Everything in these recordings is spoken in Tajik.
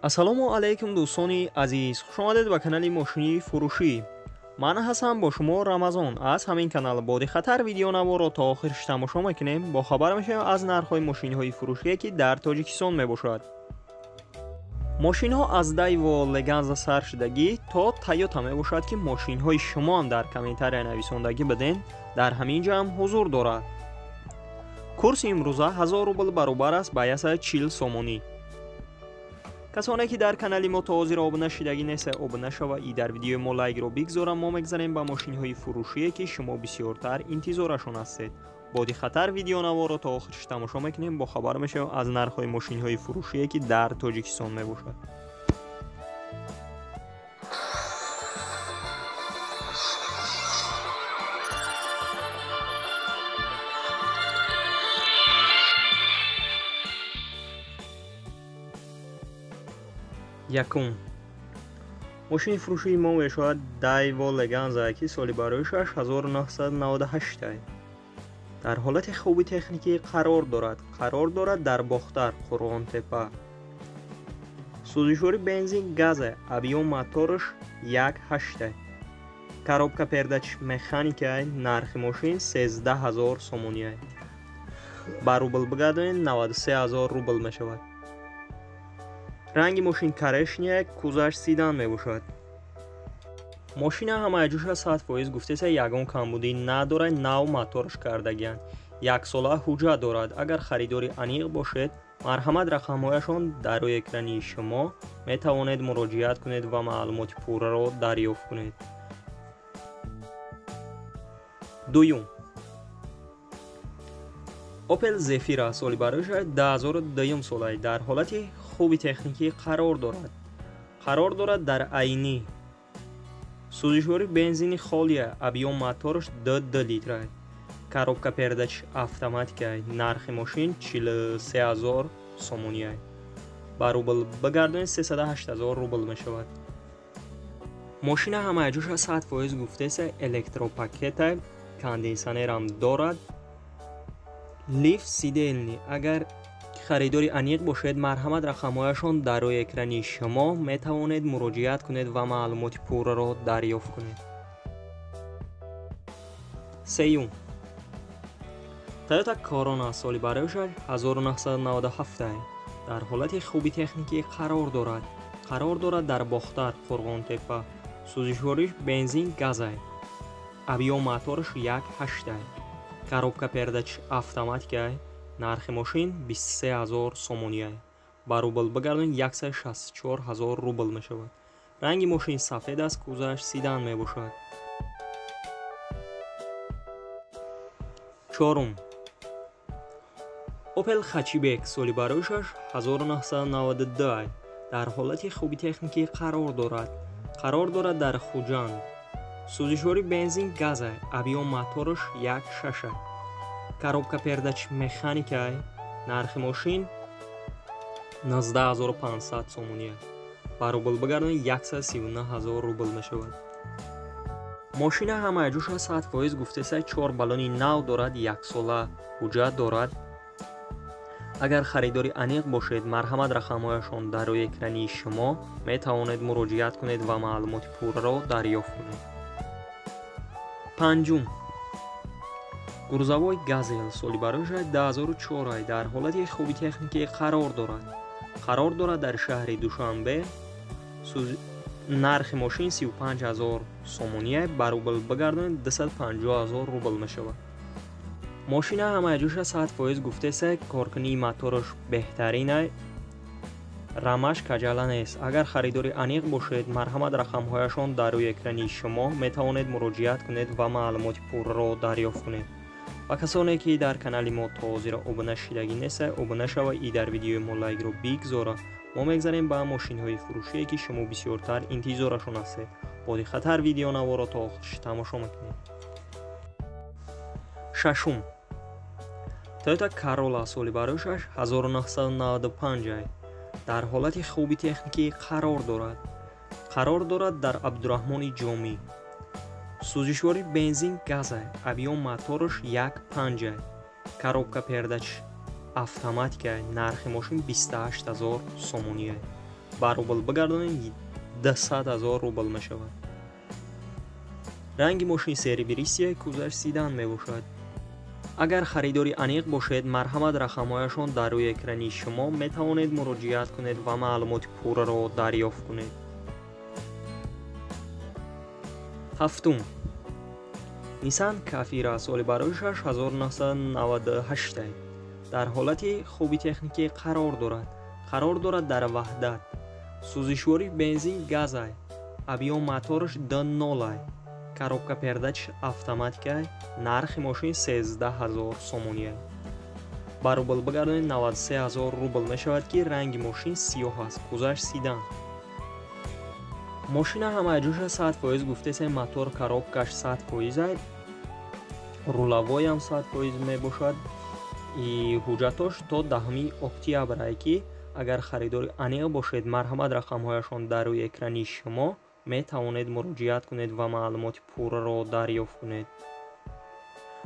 Ассалому алайкум дӯстони азиз, хуш омадед ба канали мошини фурӯшӣ. Ман ҳастам бо шумо Рамазон. Аз ҳамин канал бодиққаттар видеонаворро то охирш тамошо мекунем, бохабар мешавем аз нархҳои мошинҳои фурӯшие, ки дар Тоҷикистон мебошад. Мошинҳо аз Дайво Леганза сар шудагӣ то Тойота мебошад, ки мошинҳои шумоам дар комментария нависондагӣ биден, дар ҳамин ҷо ҳам ҳузур дорад. Курси имрӯза 1000 рубл баробар аст ба 140 сомонӣ. Касоне ки дар канали мо то ҳозир обуна шидагӣ неста, обуна шава и дар видеои мо лайкро бигзора. Мо мегзарем ба мошинҳои фурӯшие, ки шумо бисёртар интизорашон ҳастед. Бо диққаттар видеонаворро то охирш тамошо мекунем, бохабар мешавем аз нархҳои мошинҳои фурӯшие, ки дар Тоҷикистон мебошад. Якум мошини фурӯшии мо мешавад Дайво Леганза, ки соли бароишаш 1998 дар ҳолати хуби техникӣ қарор дорад. Қарор дорад дар Бохтар, Қурғонтепа. Сӯзишвори бензин газа, объём мотораш 1.8, коробка передач механика. Нархи мошин 13 000 сомонӣ. Ба рубл бигардонед, 93 000 рубл мешавад. Ранги мошин коричневый, кузоваш седан мебошад. Мошина ҳамаҷоша 100% гуфтеса, ягон камбудӣ надорад, нав моторш кардагианд, яксола ҳуҷҷат дорад. Агар харидори аниқ бошед, марҳамат, рақамҳояшон дар рӯи экрани шумо, метавонед муроҷиат кунед ва маълумоти пурраро дарёфт кунед. Дуюм Opel Zafira соли бароиша 2002 сола дар ҳолати хуби техникӣ қарор дорад. Қарор дорад дар Айнӣ. Сӯзишвори бензини холия, объём мотораш 2 литра, коробка передач автоматика. Нархи мошин 43 000 сомонӣ. Ба рубл бигардонед, 308 000 рубл мешавад. Мошина ҳамаҷоша 100% гуфтеса, электропакета, кондитсионерам дорад, лифт сидельный. Агар харидори аниқ бошед, марҳамат, рақамҳояшон дар рӯи экрани шумо, метавонед муроҷиат кунед ва маълумоти пурраро дарёфт кунед. Сеюм Toyota Corona соли бароишаш 1997 дар ҳолати хуби техникӣ қарор дорад. Қарор дорад дар Бохтар, Қурғонтепа. Сӯзишвориш бензин газай, объём мотораш 1.8, коробка передач автоматика. Нархи мошин 23 000 сомонӣ. Ба рубл бигардонед, 164 000 рубл мешавад. Ранги мошин сафед аст, кузоваш седан мебошад. Чорум Opel Hatchback соли бароишаш 1992 дар ҳолати хуби техникӣ қарор дорад. Қарор дорад дар Хуҷанд. Сӯзишвори бензин газа, объём мотораш 1.6, коробка передач механика. Нархи мошин 19 500 сомонӣ. Ба рубл бигардонед, 139 000 рубл мешавад. Мошина ҳамаҷоша 100% гуфтеса, чор баллони нав дорад, яксола ҳуҷҷат дорад. Агар харидори аниқ бошед, марҳамат, рақамҳояшон дар рӯи экрани шумо, метавонед муроҷиат кунед ва маълумоти пурраро дарёфт кунед. Панҷум грузовой Газел соли бароиша 2004 дар ҳолати хуби техникӣ қарор дорад. Қарор дорад дар шаҳри Душанбе. Нархи мошин 35 000 сомонӣ. Ба рубл бигардонед, 250 000 рубл мешавад. Мошина ҳамаҷоша 100% гуфтеса, коркунии мотораш беҳтарина, рамаш каҷала нест. Агар харидори аниқ бошед, марҳамат, рақамҳояшон дар рӯи экрани шумо, метавонед муроҷиат кунед ва маълумоти пурраро дарёфт кунед. Ва касоне ки дар канали мо то ҳозир обуна шидагӣ неста, обуна шава и дар видеои мо лайкро бигзора. Мо мегзарем ба мошинҳои фурӯшие, ки шумо бисёртар интизорашон ҳастед. Бо диққаттар видеонаворро то охирш тамошо мекунем. Шашум Toyota Corolla соли бароишаш 1995 дар ҳолати хуби техникӣ қарор дорад. Қарор дорад дар Абдураҳмони Ҷомӣ. Сӯзишвори бензин газа, объём мотораш 1.5, коробка передач автоматика. Нархи мошин 28 000 сомонӣ. Ба рубл бигардонем 200 000 рубл мешавад. Ранги мошин серебристия, кузаш седан мебошад. Агар харидори аниқ бошед, марҳамат, рақамҳояшон дар рӯи экрани шумо, метавонед муроҷиат кунед ва маълумоти пурраро дарёфт кунед. Ҳафтум. Nissan Кафира соли барои 1998 дар ҳолати хуби техникӣ қарор дорад. Қарор дорад дар Ваҳдат. Сӯзишворӣ бензин газай. Объём мотораш 2.0. Коробка передач автоматика. Нархи мошин 13 000 сомонӣ. Ба рубл бигардонед 93 000 рубл мешавад, ки ранги мошин сиёҳ аст, кузаш седан. Мошина ҳамаҷоша 100% гуфтесе, мотор, коробкаш 100%, руловойам 100% мебошад. И ҳуҷҷатош то 10 октябр, ки агар харидори аниқ бошед, марҳамат, рақамҳояшон дар рӯи экрани шумо, метавонед муроҷиат кунед ва маълумоти пурраро дарёфт кунед.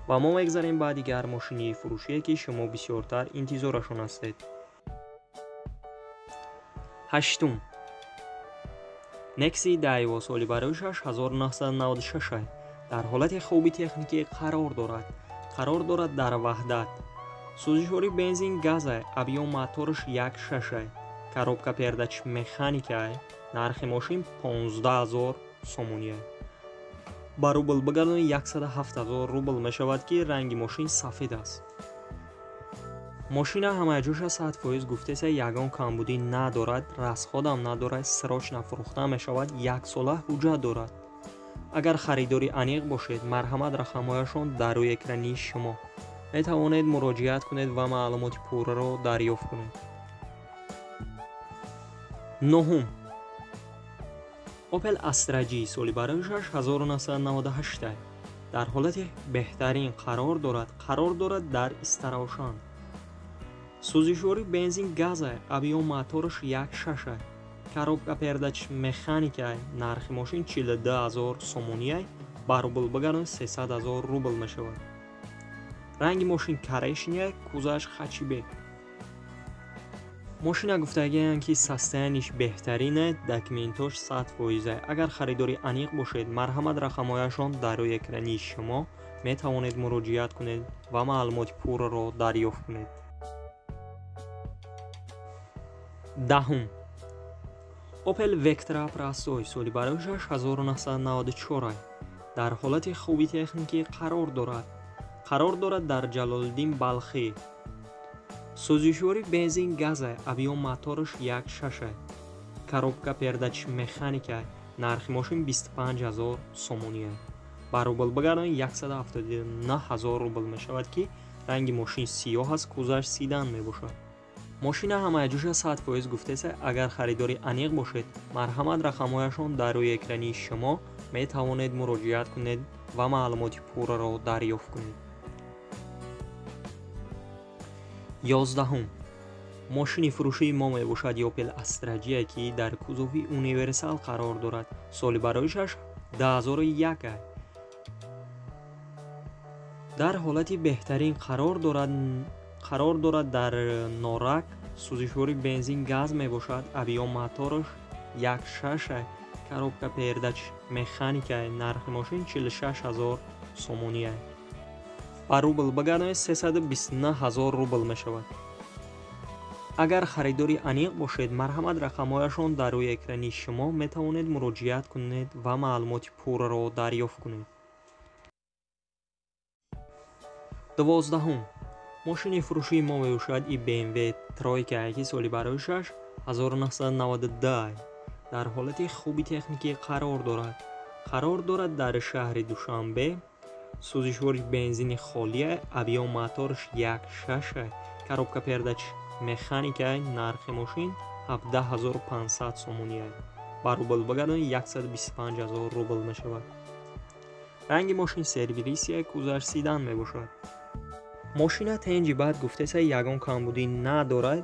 Ва мо мегзарем ба дигар мошини фурӯшие, ки шумо бисёртар интизорашон ҳастед. Ҳаштум. Nexi Daewoo соли барои 1996 дар ҳолати хуби техникӣ қарор дорад. Қарор дорад дар Ваҳдат. Сӯзишворӣ бензин газай, объём мотораш 1.6, коробка передач механика. Нархи мошин 15 000 сомонӣ. Ба рубл бигардонед 107 000 рубл мешавад, ки ранги мошин сафед аст. Мошина ҳамаҷоша 100% гуфтеса, ягон камбудӣ надорад, расходам надорад, срочно фурӯхта мешавад, яксола ҳуҷҷат дорад. Агар харидори аниқ бошед, марҳамат, рақамҳояшон дар рӯи экрани шумо, метавонед муроҷиат кунед ва маълумоти пурраро дарёфт кунед. Нуҳум. Opel Astra G соли барои 1998 дар ҳолати беҳтарин қарор дорад. Қарор дорад дар Истаравшан. Сӯзишворӣ бензин газай, объём мотораш 1.6, коробка передач механика. Нархи мошин 42 000 сомонӣ, ба рубл бигардонед 300 000 рубл мешавад. Ранги мошин коричневый, кузаш хэтчбек. Мошина гуфтагиам, ки состояниш беҳтарине, документош 100%. Агар харидори аниқ бошед, марҳамат, рақамҳояшон дар рӯи экрани шумо, метавонед муроҷиат кунед ва маълумоти пурраро дарёфт кунед. Даҳум. Opel Vectra Простой соли барои 1994 дар ҳолати хуби техникӣ қарор дорад. Қарор дорад дар Ҷалолиддин Балхӣ. Сӯзишворӣ бензин газай, объём мотораш 1.6, коробка передач механика. Нархи мошин 25 000 сомонӣ. Ба рубл бигардонед 179 000 рубл мешавад, ки ранги мошин сиёҳ аст, кузаш седан мебошад. Мошина ҳамаҷоша 100% гуфтеса, агар харидори аниқ бошед, марҳамат, рақамҳояшон дар рӯи экрани шумо, метавонед муроҷиат кунед ва маълумоти пурраро дарёфт кунед. Ёздаҳум. Мошини фурӯшии мо мебошад Opel Astra G, ки дар кузови универсал қарор дорад. Соли бароишаш 2001 дар ҳолати беҳтарин қарор дорад. Қарор дорад дар Норак. Сӯзишворӣ бензин газ мебошад, объём мотораш 1.6, коробка передач механика. Нархи мошин 46 000 сомонӣ. Ба рубл бигардонед 329 000 рубл мешавад. Агар харидори аниқ бошед, марҳамат, рақамҳояшон дар рӯи экрани шумо, метавонед муроҷиат кунед ва маълумоти пурраро дарёфт кунед. Дувоздаҳум. Мошини фурӯшии мо мебошад и BMW Тройка, ки соли барои 1992 дар ҳолати хуби техникӣ қарор дорад. Қарор дорад дар шаҳри Душанбе. Сӯзишвори бензини холия, объём мотораш 1.6, коробка передач механика. Нархи мошин 17500 сомонӣ. Ба рубл бигардонед 125 000 рубл мешавад. Ранги мошин серебристый, кузаш седан мебошад. Мошина тенҷи бад гуфтеса, ягон камбудӣ надорад,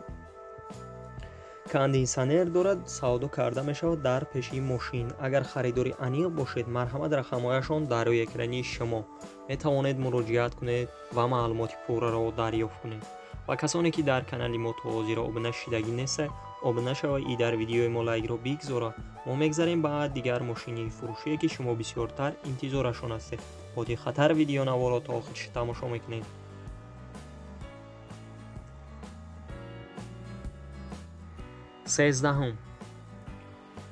кондитсионер дорад, савдо карда мешавад дар пеши мошин. Агар харидори аниқ бошед, марҳамат, рақамҳояшон дар рӯи экрани шумо, метавонед муроҷиат кунед ва маълумоти пурраро дарёфт кунед. Ва касоне, ки дар канали мо то ҳозира обуна шидагӣ нестед, Обуна шавед и дар видеои мо лайкро бигзора. Мо мегзарем ба дигар мошини фурӯшие, ки шумо бисёртар интизорашон ҳастед. Бо диққаттар видеонаворо то охирш тамошо мекунед. Сездаҳум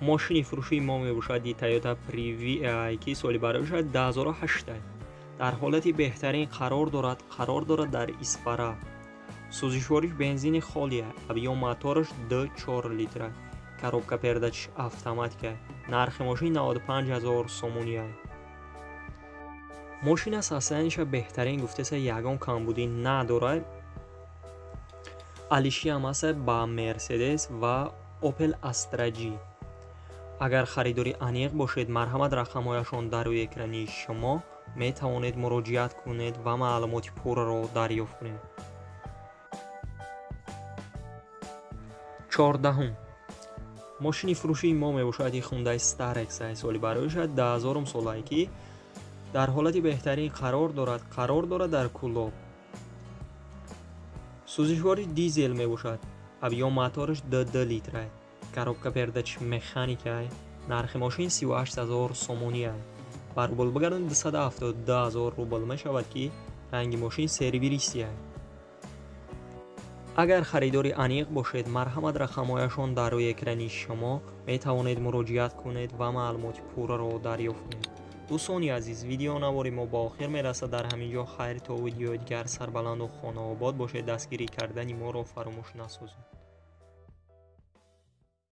мошини фурӯшии мо мебошад Toyota Previa, ки соли бароишад 2008, дар ҳолати беҳтарин қарор дорад дар Исфара. Сӯзишвориш бензини холия, объём мотораш 2,4 литра, коробка передачиш автоматика. Нархи мошин 95 000 сомонӣ. Мошина состояниеша беҳтарин гуфтеса, ягон камбудӣ надорад. Алиши ҳам аст ба Мерседес ва Opel Astra G. Агар харидори аниқ бошед, марҳамат, рақамҳояшон дар рӯи экрани шумо, метавонед муроҷиат кунед ва маълумоти пурраро дарёфт кунед. Чордаҳум мошини фурӯшии мо мебошад Hyundai Starex, соли бароишад 2000 солае, ки дар ҳолати беҳтарин қарор дорад дар Кӯлоб. Сӯзишвори дизел мебошад, объём мотораш 2,2 литра, коробка передач механика. Нархи мошин 38 000 сомонӣ, ба рубл бигардон 272 000 рубл мешавад, ки ранги мошин серебристый. Агар харидори аниқ бошед, марҳамат, рақамҳояшон дар рӯи экрани шумо, метавонед муроҷиат кунед ва маълумоти пурраро дарёфт кунед. Дӯстони азиз, видеонавори мо ба охир мерасад дар ҳамин ҷо. Хайр, то видеои дигар сарбаланду хонаобод бошед. Дастгирӣ кардани моро фаромӯш насозед.